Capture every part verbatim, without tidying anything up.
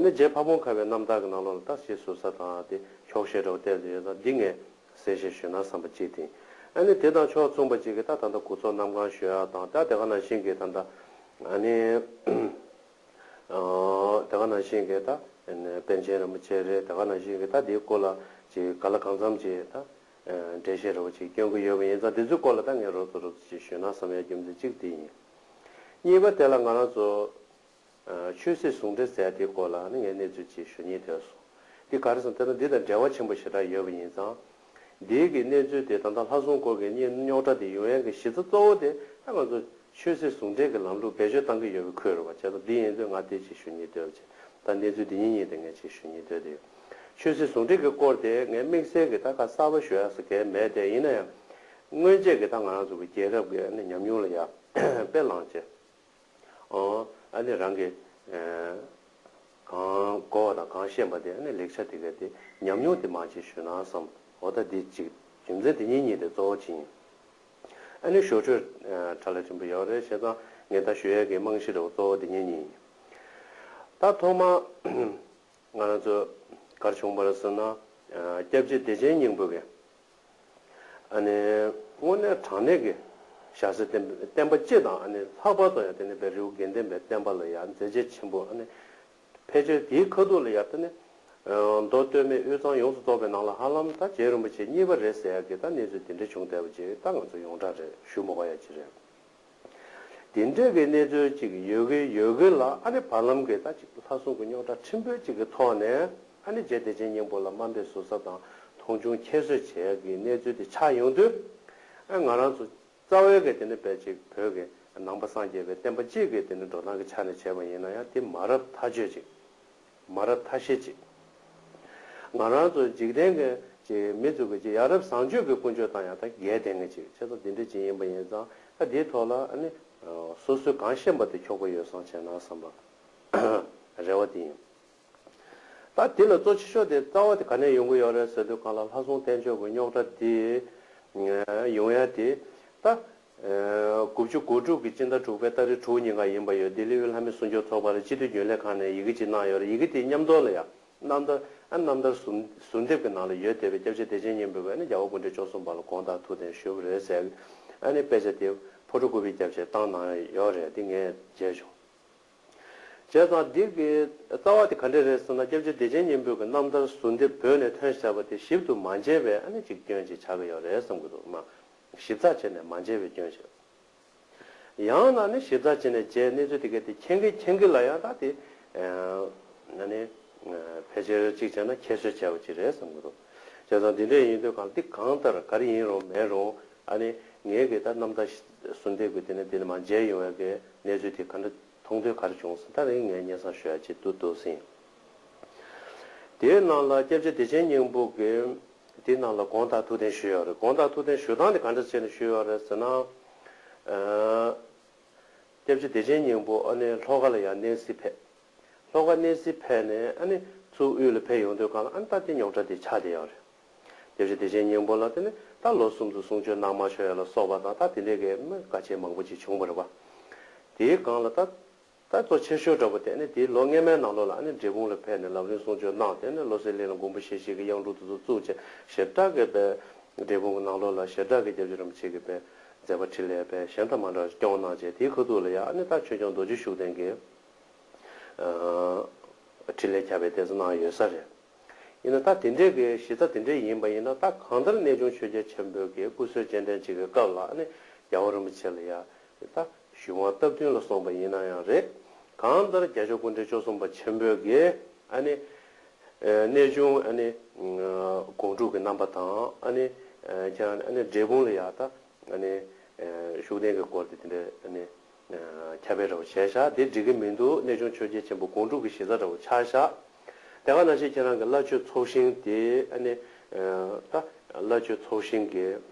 ནི་རྗེ་ཕ་བོང་ཁ་བའི་རྣམ་ཐར་གྱི་ནང་ལོགས་ལ་ད་ཞེས་ཟུར་ས་དང་དེ་འཁྱོག་བཤད་འདྲ་བོ་བལྟས་ཏེ་ཡོད་ཙང་འདི་ངས་གསལ་བཤད་ཞུས་ན་བསམ་པ་གཅིག་དེ། ཨ་ནི་དེ་དང་ཕྱོགས་མཚུངས་པ་གཅིག་གིས་ད་ད་ལྟ་གོ་ཚོགས་གནམ་གང་ཞུ་ཡག་དང་ད་དེ་ག་ནང་བཞིན་གྱི་ད་ལྟ་ཨ་ནི་ཨ་དེ་ག་ནང་བཞིན་གྱི་ད་པཎ་ཆེན་རིན་པོ་ཆེ་རེད། དེ་ག་ནང་བཞིན་གྱི་ད་དེའི་སྐོར་ལ་ཅིག་ག་ལ་གང་འཚམ་ཅིག་ད་འགྲེལ་བཤད་འདྲ་བོ་ཅིག་སྐྱོན་གྱི་ཡོད་པ་ཡིན་ཙང་དེ་ཚོའི་སྐོར་ལ་ད་ངས་རོབ་ཙམ་རོབ་ཙམ་ཅིག་ཞུས་ན་བསམ་ཡག་རྒྱུ་མཚན་གཅིག་དེ་ཡིན། གཉིས་པ་དེ་ལ་ང་རང་ཚོ། ཆོས་སྲིད་ཟུང་འབྲེལ་ཟེར་དེའི་སྐོར་ལ་ནི་ངས་གནས་ཚུལ་ཅིག་ཞུ་སྙིང་འདོད་སོང་། འདི་ག་རེ་ཟེར་ན་དེ་ནི་འདི་དང་འབྲེལ་བ་ཆེན་པོ་ཞེ་དྲག་ཡོད་པ་ཡིན་ཙང་། འདིའི་གི་གནས་ཚུལ་དེ་ད་ལྟ་ལྷ་སྲུང་སྐོར་གྱི་རྙོག་དྲ་དེ་ཡོང་ཡག་གི་གཞི་རྩ་གཙོ་བོ་དེ་ད་ང་ཚོ་ཆོས་སྲིད་ཟུང་འབྲེལ་གྱི་ལམ་ལུགས་བེད་སྤྱོད་བཏང་གི་ཡོད་པའི་ཁུལ་རེད་བ། བྱས་ཙང་འདི་ཡིན་དུས་ང་དེ་ཅིག་ཞུ་སྙིང་འདོད་པ་བྱས། ད་གནས་ཚུལ་འདི་གཉིས་གཉིས་དེ་ངས་ཅིག་ཞུ་སྙིང་འདོད་དེ་ཡོད། ཆོས་སྲིད་ཟུང་འབྲེལ་གྱི་སྐོར་དེ་ངས་དམིགས་བསལ་གྱི་ད་ཁ་གསར་པ་ཞུ་ཡག་ཟེར་གལ་མེད་དེ་ཡིན་ན་ཡང་། སྔོན་ཆད་ཀྱི་ད་ང་རང་ཚོ་གི་རྒྱལ་རབས་ཀྱི་ཨ་ནི་ཉམས་མྱོང་ལ་ཡ་དཔེ་བླངས་བྱས། ཨོ། ཨ་ནི་རང་གི་ཨེ་གང་གོ་བ་དང་གང་ཤེས་པ་དེ་ཨ་ནི་ལེགས་ཆ་དེ་ག་དེ་ཉམས་མྱོང་དེ་མང་ཆེ་ཞུས་ན་བསམ། འོ་ད་འདི་གཅིག་རྒྱུ་མཚན་དེ་གཉིས་གཉིས་དེ་གཙོ་བོ་གཅིག་ཡིན། ཨ་ནི་ཞོར་འཕྲོས་ཨེ་ཁྲ་ལ་ཕྲན་བུ་ཡོད་རེད་བྱས་ཙང་ངས་ད་ཞུ་ཡག་གི་རྨང་གཞི་འདྲ་བོ་གཙོ་བོ་དེ་གཉིས་གཉིས་ཡིན། ད་ཐོག་མ་ང་རང་ཚོ་ག་རེ་བྱུང་བ་རེད་ཟེར་ན། ཨེ་སྐྱབས་རྗེ་བདེ་ཆེན་སྙིང་པོ་གིས། ཨ་ནི་དངོས་གནས་དྲང་གནས་ཀྱི་ཞྭ་སེར་བསྟན་བསྟན་པ་སྤྱི་དང་ཨ་ནི་ལྷག་པར་དུ་ཡང་དེ་ནི་བོད་རི་བོ་དགེ་ལྡན་པའི་བསྟན་པ་ལ་ཡང་མཛད་རྗེས་ཆེན་པོ་ཨ་ནི་ཕལ་ཆེར་དེའི་ཁ་ཐུག་ལ་ཡང་དེ་ནི་མདོ་སྟོད་སྨད་དབུས་གཙང་ཡོངས་སུ་རྫོགས་པའི་ནང་ལ་ཧ་ལམ་ད་རྗེ་རིན་པོ་ཆེ་གཉིས་པ་རེད་ཟེར་ཡག་གི་ད་གནས་ཚུལ་དེ་འདྲ་བྱུང་བསྡད་པ་ཅིག་ད་ང་ཚོ་ཡོངས་གྲགས་རེད། ཞུ་མ་དགོས་ཡག་ཅིག་རེད། དེ་འདྲ་གི་གནས་ཚུལ་ཅིག་ཡོད་གི་ཡོད་གི་ལ་ཨ་ནི་བར་ལམ་གི་ད་ཅིག་ལྷ་སྲུང་གི་རྙོག་དྲ་ཕྲན་བུ་ཅིག་གི་ཐོག་ནས་ཨ་ནི་རྗེ་བདེ་ཆེན་སྙིང་པོ་ལ་དམའ་འབེབས་ཟུར་ཟ་དང་མཐོང་ཆུང་ཁྱད་གསོད་བྱེད་ཡག་གི་གནས་ཚུལ་དེ་ཆགས་ཡོང་དུས། ཨ་ང་རང་ཚོ་རྩ་བའི་གི་དེ་ནི་དཔེ་ཅིག་བོད་ཀྱི་ནང་པ་སངས་རྒྱས་པའི་བསྟན་པ་སྤྱི་གི་དེ་ནི་འགྲོ་སྟངས་ཀྱི་ཆ་ནས་བྱས་པ་ཡིན་ན་ཡང་དེ་མ་རབས་ཐག་ཆོད་ཅིག་མ་རབས་ཐ་ཤལ་ཅིག་ང་རང་ཚོ་འཇིག་རྟེན་གྱི་ཅིག་མི་ཚོ་གི་ཅིག་ཡ་རབས་བཟང་སྤྱོད་ཀྱི་ཀུན་སྤྱོད་དང་ཡང་ད་འགལ་ལྡན་གྱི་ཅིག་བྱས་ཙང་འདི་འདྲ་ཅིག་ཡིན་པ་ཡིན་ཙང་ད་འདིའི་ཐོག་ལ་ཨ་ནི་སོ་སོའི་གང་ཤེས་པ་དེ་འཁྱོག་པོ་ཡོད་སོང་བྱས་ན་བསམ་པ་རེ་བ་དེ་ཡིན། ད་དེ་ལ་གཙོ་ཆེ་ཤོས་དེ་རྩ་བ་དེ་ག་ནས་ཡོང་གི་ཡོད་རེད་ཟེར་དུས་གང་ལ་ལྷ་སྲུང་བསྟེན་ཕྱོགས་ཀྱི་རྙོག་དྲ་དེ་ཡོང་ཡ་དེ་ད། དགུ་བཅུ་གོ་དྲུག་གི་སྤྱི་ཟླ་དྲུག་པའི་ཏ་རིག་དྲུག་ཉིན་ཀ་ཡིན་པ་ཡོད། ལྡི་ལི་དབུས་ལྷ་མི་སྲུང་སྐྱོབ་ཚོགས་པ་ལ་སྤྱི་འཐུས་རྒྱུན་ལས་ཁང་ནས་ཡི་གེ་ཅིག་གནང་ཡོད་རེད། ཡི་གེ་དེའི་མཉམ་ཐོག་ལ་ཡང་རྣམ་ཐར་ཨ་རྣམ་ཐར་ཟུར་ཟུར་འདེབས་ཀྱི་ནང་ལ་ཡོད་བསྡད་པའི་སྐྱབས་རྗེ་བདེ་ཆེན་སྙིང་པོས་ཨ་ནི་རྒྱལ་བ་སྐུ་ཕྲེང་བཅུ་གསུམ་པ་ལ་དགོངས་དག་ཐུགས་བདེན་ཞུས་པ་རེད་ཟེར། ཨ་ནི་དཔེ་ཆ་དེ་ཕོ་བྲང་ལྐུགས་པའི་སྐྱབས་ཆས་བཏང་གནང་ཡོད་རེད། དེ་ངས་མཇལ་བྱུང་། བྱས་ཙང་འདི་གི་རྩ་བ་དེ་ག་འདྲ་རེད་ཟེར་ན་སྐྱབས་རྗེ་བདེ་ཆེན་སྙིང་པོའི་གི་རྣམ་ཐར་ཟུར་འདེབས་བོད་ནས་ཐོན་བཞག་པ་དེ་ཞིབ་ཏུ་མ་མཇལ་བའི་ཨ་ནི་ཅིག་སྐྱོན་ཅིག་ཆགས་ཀྱི་ཡོད་རེད་བསམ་གྱི་འདུག་མ། ཞིབ་ཚགས་བྱས་ནས་མ་མཇལ་བའི་སྐྱོན་ཞིག་ཡང་ན་ནི་ཞིབ་ཚགས་བྱས་ནས་མཇལ་གནས་ཚུལ་དེ་ག་དེ་མཁྱེན་གི་མཁྱེན་གི་ལ་ཡང་ད་དེ་ཨ་ནི་ཕལ་ཆེར་གཅིག་བྱས་ན་ཁྱད་གསོད་བྱས་པ་ཅིག་རེད་བསམ་གྱི་འདུག་བྱས་ཙང་འདི་འདྲ་ཡིན་དུས་གང་འདི་གང་ལྟར་ག་རེ་ཡིན་རུང་མེད་རུང་ཨ་ནི་ངས་གི་ད་རྣམ་ཐར་ཟུར་འདེབས་གི་དེ་ནས་དེ་ནས་མ་མཇལ་ཡོང་བའི་གི་གནས་ཚུལ་དེ་ག་འདྲ་མཐོང་ཐོས་ག་རེ་བྱུང་སོང་ད་རིང་ངས་སྙན་སེང་ཞུ་ཡ་ཅིག་ཏུ་འདུག་ཟིན། དེའི་ནང་ལ་སྐྱབས་རྗེ་བདེ་ཆེན་སྙིང་པོ་གིས་དེའི་ནང་ལ་དགོངས་དག་ཐུགས་བདེན་ཞུས་ཡོད་རེད། དགོངས་དག་ཐུགས་བདེན་ཞུ་སྟངས་དེ་ག་འདྲ་བྱས་ནས་ཞུས་ཡོད་རེད་ཟེར་ན། ཨ་སྐྱབས་རྗེ་བདེ་ཆེན་སྙིང་པོ་ཨ་ནི་ལྷོ་ཁ་ལ་ཡང་གནས་གཟིགས་ཕེབས། ལྷོ་ཁ་གནས་གཟིགས་ཕེབས་ནས་ཨ་ནི་ཚུར་དབུས་ལ་ཕེབས་ཡོང་དུས་གང་ལ་ཨ་ནི་ད་དེ་རྙོག་དྲ་དེ་ཆགས་བསྡད་ཡོད་རེད། སྐྱབས་རྗེ་བདེ་ཆེན་སྙིང་པོ་ལ་དེ་ནི་ད་ལོ་གསུམ་དུ་གསུང་ཆོས་གནང་མ་ཆོག་ཡ་ལ་སོགས་པ་དང་ད་དེ་འདྲའི་གི་དཀའ་སྤྱད་མང་པོ་ཅིག་བྱུང་བ་རེད་པ། དེའི་སྒང་ལ་ད་ད་གཙོ་ཆེ་ཤོས་འདྲ་པོ་དེ་ནི་དེའི་ལོ་སྔོན་མའི་ནང་ལོགས་ལ་ཨ་ནི་འབྲས་སྤུངས་ལ་ཕེབས་ནས་ལམ་རིམ་གསུང་ཆོས་གནང་། དེ་ནི་བློ་གསལ་གླིང་ལ་མགོན་པོ་ཞེ་བཞི་གི་དབྱངས་འགྲོ་དེ་ཚོ་བཙུགས་བྱས་ཞེ་དྲག་གི་པའི་འབྲས་སྤུངས་ཀྱི་ནང་ལོགས་ལ་ཞེ་དྲག་གི་སྐྱབས་རྗེ་རིན་པོ་ཆེ་གི་པའི་མཛད་པ་འཕྲིན་ལས་པའི་གཞན་དང་མ་འདྲ་བ་སྐྱོང་གནང་བྱས་དེའི་ཁ་ཐུག་ལ་ཡང་ཨ་ནི་ད་ཆོས་སྐྱོང་རྡོ་རྗེ་ཤུགས་ལྡན་གྱི་འཕྲིན་ལས་ཁྱབ་པའི་བསྟན་རྩིས་གནང་ཡོད་ས་རེད། ཡིན་ན་ད་དེ་འདྲའི་གི་གཞི་རྩ་དེ་འདྲའི་ཡིན་པ་ཡིན་ན་ད་གང་ལྟར་གནས་ཆུང་ཆོས་རྒྱལ་ཆེན་པོའི་གི་སྐུ་གསོལ་སྤྱན་འདྲེན་བྱེད་ཀྱི་སྐབས་ལ་ཨ་ནི་རྒྱལ་བ་རིན་པོ་ཆེ་ལ་ཡ་ད་ཞུ་དབང་སྟབས་བསྟུན་ལ་སོང་པ་ཡིན་ན་ཡང་རེད། གང་ལྟར་རྒྱལ་མཆོག་སྐུ་ཕྲེང་བཅུ་གསུམ་པ་ཆེན་པོའི་གི་ཨ་ནི་གནས་ཆུང་ཨ་ནི་སྒོམ་སྒྲུབ་ཀྱི་རྣམ་པ་དང་ཨ་ནི་ཁྱེད་རང་ཨ་ནི་འབྲས་སྤུངས་ལ་ཡ་ད། ཨ་ནི། ཤུགས་ལྡན་གྱི་སྐོར་དེ་དེ་འདྲའི་ཨ་ནི། ཁྱབ་སྤེལ་འདྲ་བོ་བྱས་ཤག་དེ་འགྲིག་གི་མི་འདུག་གནས་ཆུང་ཆོས་རྒྱལ་ཆེན་པོ་སྒོམ་སྒྲུབ་ཀྱི་གཞི་རྩ་འདྲ་བོ་ཆགས་ཤག་དེ་ག་ནང་བཞིན་ཁྱེད་རང་གི་བླ་མཆོད་ཚོགས་ཞིང་དེ་ཨ་ནི། ད། བླ་མཆོད་ཚོགས་ཞིང་གི་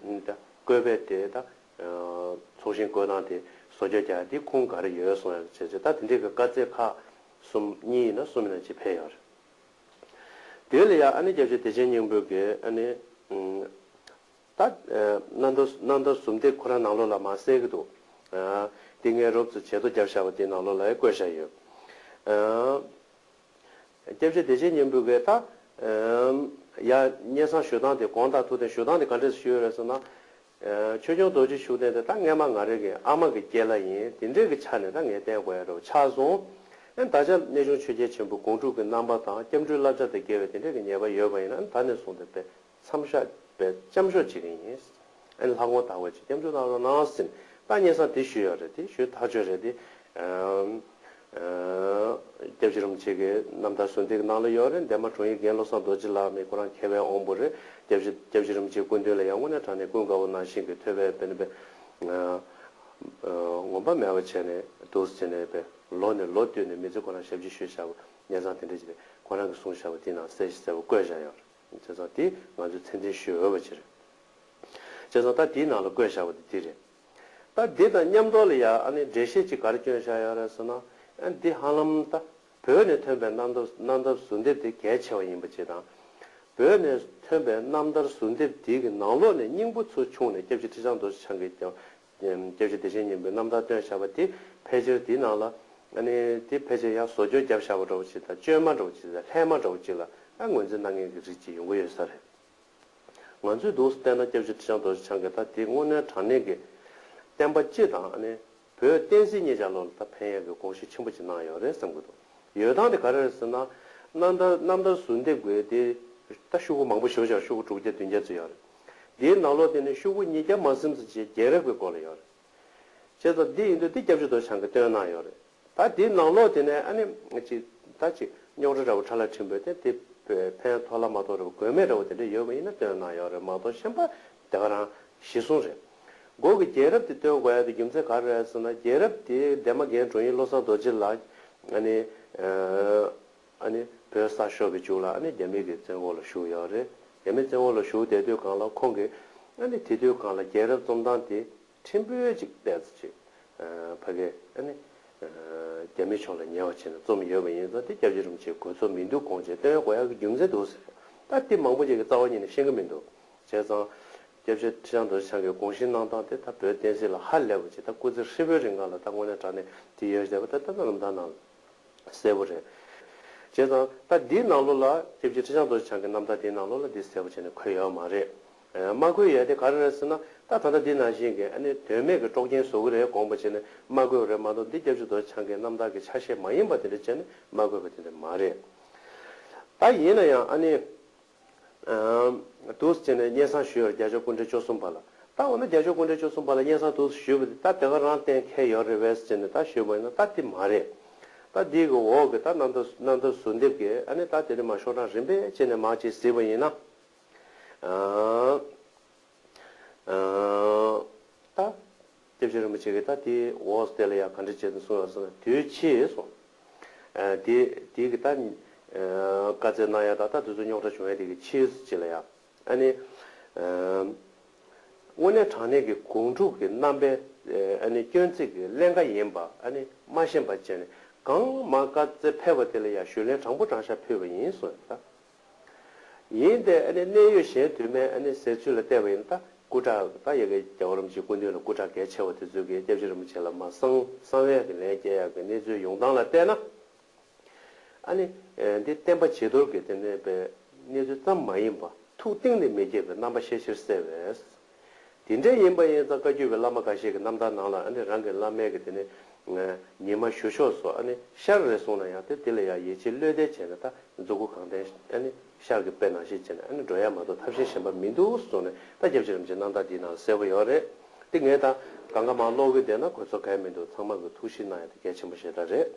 ད་བཀོད་པ་དེ་ད། ཚོགས་ཞིང་བཀོད་སྟངས་དེ་བཟོ་བཅོས་རྒྱག་དེ་ཁུངས་ག་རེ་ཡོད་གསུང་ཡ་བྱས་བྱས་ད་དེ་འདྲའི་གི་བཀའ་སྩལ་ཁག་གསུམ་གཉིས་ཡིན་ན་གསུམ་ཡིན་ན་ཅིག་ཕེབས་ཡོད་རེད། དེ་ལ་ཡང་ཨ་ནི་སྐྱབས་རྗེ་བདེ་ཆེན་སྙིང་པོ་གིས་ཨ་ནི། ད། རྣམ་ཐར་རྣམ་ཐར་ཟུར་འདེབས་ཁོ་རང་ནང་ལོགས་ལ་མར་གསལ་གྱི་འདུག་དེ་ངས་རོབ་ཙམ་བྱེད་ཐོ་བརྒྱབ་བཞག་པ་དེའི་ནང་ལོགས་ལ་ཡང་བཀོད་བཞག་ཡོད། སྐྱབས་རྗེ་བདེ་ཆེན་སྙིང་པོ་གིས་ད་ཡ་སྙན་སེང་ཞུ་སྟངས་དེ། དགོངས་དག་ཐུགས་བདེན་ཞུ་སྟངས་དེ་ག་འདྲས་ཞུས་ཡོད་རེད་ཟེར་ན། ཆོས་སྐྱོང་རྡོ་རྗེ་ཤུགས་ལྡན་དེ་ད་སྔས་མ་ང་རང་གི་ཨ་མ་གི་སྐྱེས་ལ་ཡིན། དེ་འདྲས་ཀྱི་ཆ་ནས་ད་ངས་བསྟེན་དགོས་ཡ་འདྲ་བོ་ཆགས་སོང་། ཨ་ནི་ད་ཆ་གནས་ཆུང་ཆོས་རྒྱལ་ཆེན་པོའི་སྒོམ་སྒྲུབ་ཀྱི་རྣམ་པ་དང་སྐྱབས་འགྲོའི་བསླབ་བྱ་དང་འགལ་བའི་དེ་འདྲས་ཀྱི་ཉེས་པ་ཡོད་པ་ཡིན་ན། ཨ་ནི་ད་ནས་བཟུང་སྟེ་དཔེ་མཚམས་བཞག་དཔེ་སྐྱབས་མཆོག་བྱེད་ཀྱི་ཡིན། ཨ་ནི་ལྷ་དགོངས་དག་པ་ཅིག་སྐྱབས་མཆོག་གནང་རོགས་གནང་ཟེར་ནས་ད་སྙན་སེང་དེ་ཞུས་ཡོད་རེད། དེ་ཞུས་ཐག་ཆོད་རེད་དེ། ཨ་སྐྱབས་རྗེ་རིན་པོ་ཆེ་གི་རྣམ་ཐར་ཟུར་འདེབས་ཀྱི་ནང་ལ་ཡོད་རེད། འདན་མ་དྲུང་ཡིག་རྒན་བློ་བཟང་རྡོ་རྗེ་ལགས་མི་ཁོ་རང་མཁས་པའི་དབང་པོ་རེད། སྐྱབས་རྗེ་སྐྱབས་རྗེ་རིན་པོ་ཆེའི་སྐུ་མདུན་ལ་ཡང་དངོས་གནས་དྲང་གནས་ཀུན་དགའ་བོ་ནང་བཞིན་གྱི་ཐོས་པའི་དཔེ་ནི་དཔེ་ངོམས་པ་མེད་པ་བྱས་ནས་འདུག་སེ་བྱས་ནས་དཔེ་ལོ་ནས་ལོ་བསྟུད་ནས་མི་ཚེ་ཁོ་རང་ཞབས་ཕྱི་ཞུས་བཞག་པ། སྙན་སེང་དེ་འདྲ་ཅིག་དཔེ་ཁོ་རང་གིས་གསུངས་བཞག་པ་དེའི་ནང་གསལ་ཞིང་གསལ་པོ་བཀོད་བཞག་ཡོད་རེད། བྱས་ཙང་དེ་ང་ཚོས་ཚད་ལྡན་ཞུ་འོས་པ་ཅིག་རེད། བྱས་ཙང་ད་དེའི་ནང་ལ་བཀོད་བཞག་པ་དེ་འདི་རེད། ད་འདི་དང་མཉམ་དུ་ལ་ཡ་ཨ་ནི་འགྲེལ་བཤད་ཅིག་ག་རེ་བསྐྱོན་བཞག་ཡོད་རེད་ཟེར་ན། ཨ་འདི་ཧ་ལམ་ད་བོད་ནས་ཐོན་པའི་རྣམ་ཐར་རྣམ་ཐར་ཟུར་འདེབས་དེ་གལ་ཆེ་བ་ཡིན་པ་ཅིག་དང་། བོད་ནས་ཐོན་པའི་རྣམ་ཐར་ཟུར་འདེབས་དེ་གི་ནང་ལོགས་ནས་སྙིང་པོ་ཚུར་ཕྱུང་ནས་སྐྱབས་རྗེ་ཁྲི་བྱང་རྡོ་རྗེ་འཆང་གིས་ཀྱང་སྐྱབས་རྗེ་བདེ་ཆེན་སྙིང་པོའི་རྣམ་ཐར་བཏོན་བཞག་པ་དེ་ཕལ་ཆེར་དེའི་ནང་ལ་ཨ་ནི་དེ་ཕལ་ཆེར་ཡང་བཟོ་བཅོས་བརྒྱབ་བཞག་པ་འདྲ་བོ་ཅིག་དང་། བཅོས་མ་འདྲ་བོ་ཅིག་དང་། ལྷད་མ་འདྲ་བོ་ཅིག་ལ་ཨ་ངོས་འཛིན་གནང་མཁན་གྱི་རིགས་ཅིག་ཡོང་གི་ཡོད་ས་རེད། ང་ཚོས་འདུག་སེ་བལྟས་ན་སྐྱབས་རྗེ་ཁྲི་བྱང་རྡོ་རྗེ་འཆང་གིས་ད་དེ་དངོས་གནས་དྲང་གནས་ཀྱི་བསྟན་པ་སྤྱི་དང་ཨ་ནི་བོད་བསྟན་སྲིད་གཉིས་ཆར་ལོགས་ལ་ད་ཕན་ཡག་གི་དགོངས་གཞི་ཆེན་པོ་ཅིག་གནང་ཡོད་རེད་བསམ་གྱི་འདུག། ཡོད་སྟངས་དེ་ག་རེ་རེད་ཟེར་ན། རྣམ་ཐར་རྣམ་ཐར་ཟུར་འདེབས་དགོས་དེ་ད་ཤོག་གུ་མང་པོ་ཞེ་པོ་ཅིག་ཤོག་གུ་དྲུག་བརྒྱ་བདུན་བརྒྱ་ཙམ་ཡོད་རེད། དེའི་ནང་ལོགས་དེ་ནས་ཤོག་གུ་ཉིས་བརྒྱ་མ་ཟིན་ཙམ་ཅིག་རྒྱལ་རབས་ཀྱི་སྐོར་ལ་ཡོད་རེད། བྱས་ཙང་འདི་ཡིན་དུས་འདི་སྐྱབས་རྗེ་རྡོ་རྗེ་འཆང་གིས་བཏོན་གནང་ཡོད་རེད། ད་དེའི་ནང་ལོགས་དེ་ནས་ཨ་ནི་ཅིག་ད་ཅིག་རྙོག་དྲ་འདྲ་བོ་ཕྲ་ལ་ཕྲན་བུ་དེ་དེ་ཕན་ཐོགས་ལ་མ་ཐོགས་འདྲ་བོ་དགོས་མེད་འདྲ་བོ་དེ་འདྲ་ཡོད་པ་ཡིན་ན་བཏོན་གནང་ཡོད་རེད་མ་གཏོགས། གཞན་པ་དེ་ག་རང་གཞི་བཟུང་རེད། མགོ་གི་རྒྱལ་རབས་དེ་བཏོན་དགོས་ཡ་དེ་རྒྱུ་མཚན་ག་རེ་རེད་ཟེར་ན། རྒྱལ་རབས་དེ་འདན་མ་རྒན་དྲུང་ཡིག་བློ་བཟང་རྡོ་རྗེ་ལགས་ཨ་ནི་ཨ་ནི་བོད་ས་ཤོར་བའི་མཇུག་ལ་ཨ་ནི་རྒྱ་མི་གི་བཙོན་འོག་ལ་བཞུགས་ཡོད་རེད། རྒྱ་མི་བཙོན་འོག་ལ་བཞུགས་བསྡད་དུས་སྒང་ལ་ཁོང་གིས་ཨ་ནི་དེ་དུས་སྒང་ལ་རྒྱལ་རབས་རྩོམ་སྟངས་དེ་ཕྲན་བུ་ཅིག་ཏོག་ཙམ་ཅིག་ཕ་གི་ཨ་ནི་རྒྱ་མི་ཕྱོགས་ལ་ཉེ་བ་བྱས་ནས་རྩོམ་ཡོད་པ་ཡིན་ཙང་། དེ་སྐྱབས་རྗེ་རིན་པོ་ཆེའི་དགོས་ཚོད་མི་འདུག་དགོངས་བྱས་བཏོན་དགོས་ཡག་གི་རྒྱུ་མཚན་འདུག་ཟེར། ད་དེ་མང་པོ་ཅིག་གིས་རྩ་བ་ཉིད་ནས་ཤེས་ཀྱི་མི་འདུག། བྱས་ཙང་སྐྱབས་རྗེ་ཁྲི་བྱང་རྡོ་རྗེ་འཆང་གི་དགོངས་གཞི་གནང་སྟངས་དེ་ད་བོད་བསྟན་སྲིད་ལ་ཧ་ལས་པ་ཅིག་ད་སྐུ་ཚེ་ཧྲིལ་པོའི་རིང་ག་ལ་ད་དངོས་གནས་དྲང་གནས་དེ་ཡོད་བསྡད་པ་ད་ད་ལྟ་རྣམ་ཐར་ནང་ལ་གསལ་པོ་རེད། བྱས་ཙང་ད་འདིའི་ནང་ལོགས་ལ་སྐྱབས་རྗེ་ཁྲི་བྱང་རྡོ་རྗེ་འཆང་གི་རྣམ་ཐར་དེའི་ནང་ལོགས་ལ་འདི་གསལ་པོ་བྱས་ནས་འཁོད་ཡོད་མ་རེད། མ་འཁོད་ཡོད་དེ་ག་རེ་རེད་ཟེར་ན། ད་ད་ལྟ་འདི་ནང་བཞིན་གྱི་ཨ་ནི་དོན་མེད་ཀྱི་དཀྲོག་རྐྱེན་བཟོ་གི་རེད་དགོངས་པ་བྱས་ནས་མ་འཁོད་པ་རེད་མ་གཏོགས། འདི་སྐྱབས་རྗེ་རྡོ་རྗེ་འཆང་གི་རྣམ་ཐར་གྱི་ཆ་ཤས་མ་ཡིན་པ་དེ་འདྲ་བྱས་ནས་མ་འཁོད་པ་དེ་འདྲ་མ་རེད། ད་ཡིན་ན་ཡང་ཨ་ནི། ཨམ། འདུག་སེ་བྱས་ནས་སྙན་སེང་ཞུས་ཡོད་རེད། རྒྱལ་མཆོག་སྐུ་ཕྲེང་བཅུ་གསུམ་པ་ལ། ད་འོ་ན་རྒྱལ་མཆོག་སྐུ་ཕྲེང་བཅུ་གསུམ་པ་ལ་སྙན་སེང་འདུག་སེ་ཞུས་པ་དེ་ད་དེ་ག་རང་གཏན་འཁེལ་ཡོད་རེད་པས་ཟེར་ནས་ད་ཞུས་པ་ཡིན་ན་ད་དེ་མ་རེད། ད་འདི་གི་འོག་གི་ད་རྣམ་ཐར་རྣམ་ཐར་ཟུར་འདེབས་ཀྱི་ཨ་ནི་ད་དེ་རིང་མ་ཤོག་གྲངས་རིམ་པས་བྱས་ནས་མར་ཅིག་གཟིགས་པ་ཡིན་ན། ཨ། ཨ། ད་སྐྱབས་རྗེ་རིན་པོ་ཆེ་གིས་ད་དེའི་འོག་དེ་ལ་ཡང་ག་འདྲ་བྱས་ནས་གསུངས་ཡོད་ཟེར་ན། དུས་ཕྱིས་སོང་། ཨ། དེ་དེ་གི་ད་ཨ་བཀའ་སྩལ་གནང་ཡ་དང་ད་དེ་ཚོ་རྙོག་དྲ་བྱུང་ཡ་དེ་གི་ཕྱིས་སུ་ཅིག་ལ་ཡ། ཨ་ནི་ཨ་དངོས་གནས་དྲང་གནས་ཀྱི་སྒོམ་སྒྲུབ་ཀྱི་རྣམ་པའི་ཨ་ནི་སྐྱོན་བརྩེགས་ཀྱི་ཀླན་ཀ་ཡིན་པ་ཨ་ནི་མ་ཤེས་པ་བྱས་ནས། གང་མ་བཀའ་སྩལ་ཕེབས་པ་དེ་ལ་ཡ་ཞུས་ལན་དྲང་པོ་དྲང་བཞག་ཕུལ་བ་ཡིན་གསུངས་ཡོད་ད། ཡིན་ཏེ་ཨ་ནི་གནད་ཡོད་གཞན་དུ་མའི་ཨ་ནི་ཟེར་ཚུལ་ལ་བལྟས་པ་ཡིན་ན། ད་སྐུ་དྲག་ད་ཡ་གི་རྒྱལ་བ་རིན་པོ་ཆེའི་སྐུ་མདུན་ལ་སྐུ་དྲག་གལ་ཆེ་བ་དེ་ཚོ་གིས་སྐྱབས་རྗེ་རིན་པོ་ཆེ་ལ་མར་གསང་གསང་བའི་གི་ལན་སྐྱེལ་ཡག་གི་གནས་ཚུལ་ཡོང་སྟངས་ལ་བལྟས་ན། ཨ་ནི་འདི་བསྟན་པ་བྱི་དོར་གྱི་དེ་ནས་པའི་གནས་ཚུལ་ཙམ་མ་ཡིན་པ། ཐུགས་གཏིང་ནས་མི་དགྱེས་པའི་རྣམ་པ་ཤས་ཆེར་གསལ་བས། དེ་འདྲ་ཡིན་པ་ཡིན་ཙང་བཀའ་བརྒྱུད་པའི་བླ་མ་ཁ་ཤས་ཀྱི་རྣམ་ཐར་ནང་ལ་ཨ་ནི་རང་གི་བླ་མའི་གི་དེ་ནི་ཉི་མ་ཞུ་ཕྱོགས་སུ་ཨ་ནི་ཤར་རེད་གསུངས་ན་ཡང་། དེ་དེ་ལ་ཡང་ཡིད་ཆེས་བློས་གཏད་བྱས་ནས་ད་མཛུབ་གུ་གང་བསྟན་ཨ་ནི་ཤར་གྱི་དཔེ་ནང་བཞིན་བྱས་ནས་ཨ་ནི་འགྲོ་ཡ་མ་གཏོགས་ཐབས་ཤེས་གཞན་པ་མི་འདུག་གསུངས་ནས། ད་སྐྱབས་རྗེ་རིན་པོ་ཆེའི་རྣམ་ཐར་འདིའི་ནང་གསལ་པོ་ཡོད་རེད། དེ་ངས་ད་གང་ག་མར་ཀློག་གི་བསྡད་ན་དགོས་ཚོད་གང་ཡང་མི་འདུག། ཚང་མ་གི་ཐུགས་ཞིབ་གནང་ཡ་དེ་གལ་ཆེན་པོ་ཞེ་དྲག་རེད།